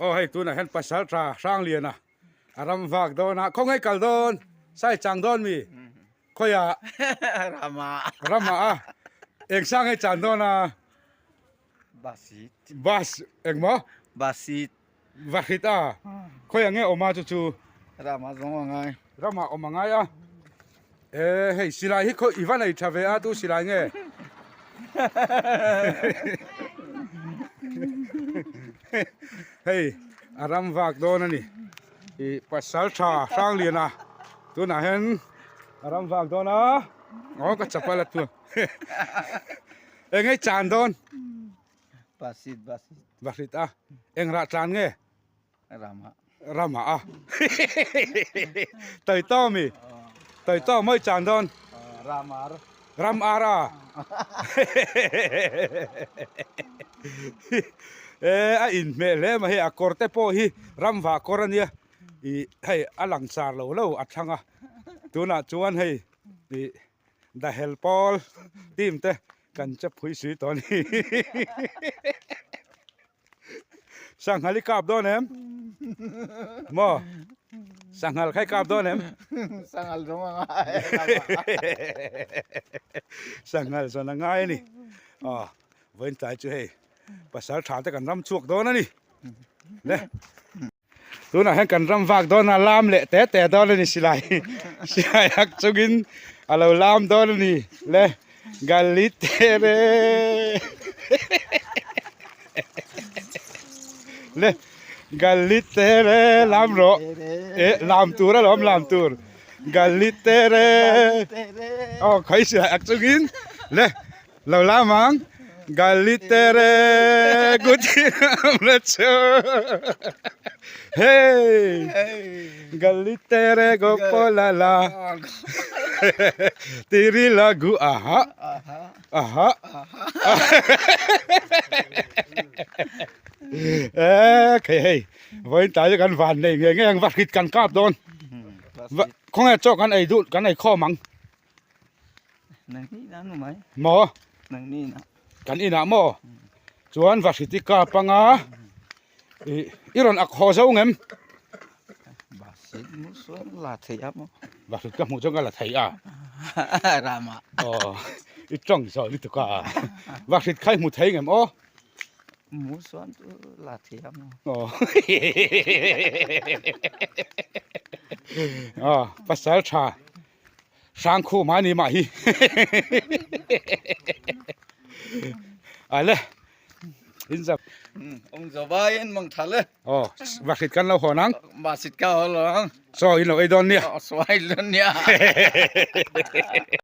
Aw hei tunah hian pasal tha Hrangliana a ram vak dawn a, khawngaih kal dawn sai chang dawn mi khawiah Rama Rama a eng sang hei chan dawn a Basit Bus engmaw Basit Va hrit a, khawiah nge awm a chu chu? Ramah zawng a ngai. Ramah awm a ngai a. E hei silai hi khawi i va nei tha ve a tu silai nge? Hei a ram vak dawn a ni. I pasal tha Hrangliana tunah hian a ram vak dawn a. Aw ka chapal a tu. Eng ei chan dawn? Basit basit. Bahrit a. Eng rah tlan nge? Rama. Rama a. Toi to mi. Toi to moi chan don. Ramar. Ram ar a. E a in hmeh hle mai hei a kawr te pawh hi ram vah kawr ania ih hei a lang sar lo lo a thlang a tunah chuan hei ih dahel pawl team te Kan che phui sui tawh a ni. Sanghal i kap dawn em? Maw? Sanghal kha i kap dawn em? Sanghal zawng a ngai. Sanghal zawn a ngai a ni. Aw, vawiin tlai chu hei pasal tha te kan ram chhuak dawn a ni. Le. Tunah hian kan ram vak dawn a, lam leh te te dawn a ni silai silai hak chungin a lo lam dawn a ni le Galitere le Galitere lam rawh eh lam tur alawm lam tur Galitere aw khawi silai hak chungin le Lo lam ang Galitere Guti Hey Galitere Gopolala Tiri lagu aha aha Eh khei hei vawiin tlai chu kan van nei ngei ngei ang va hrit kan kap dawn khawnge chaw kan ei duh kan ei khawm ang. Maw? Kan inah maw? Chuan Vahriti kap anga i rawn ak haw zo ngem? Vahrit ka hmuh chuan ka la thei a. Aw i tawng zawh lutuk a. Vahrit kha i hmu thei ngem aw? Aw aw pasal tha. Hrangkhu mahni mah hi ale in zap ong zo vai in mang thal e oh va hrit kan lo hawn ang ma sit ka ho lo ang so in lo ei dawn nia swai lon nia.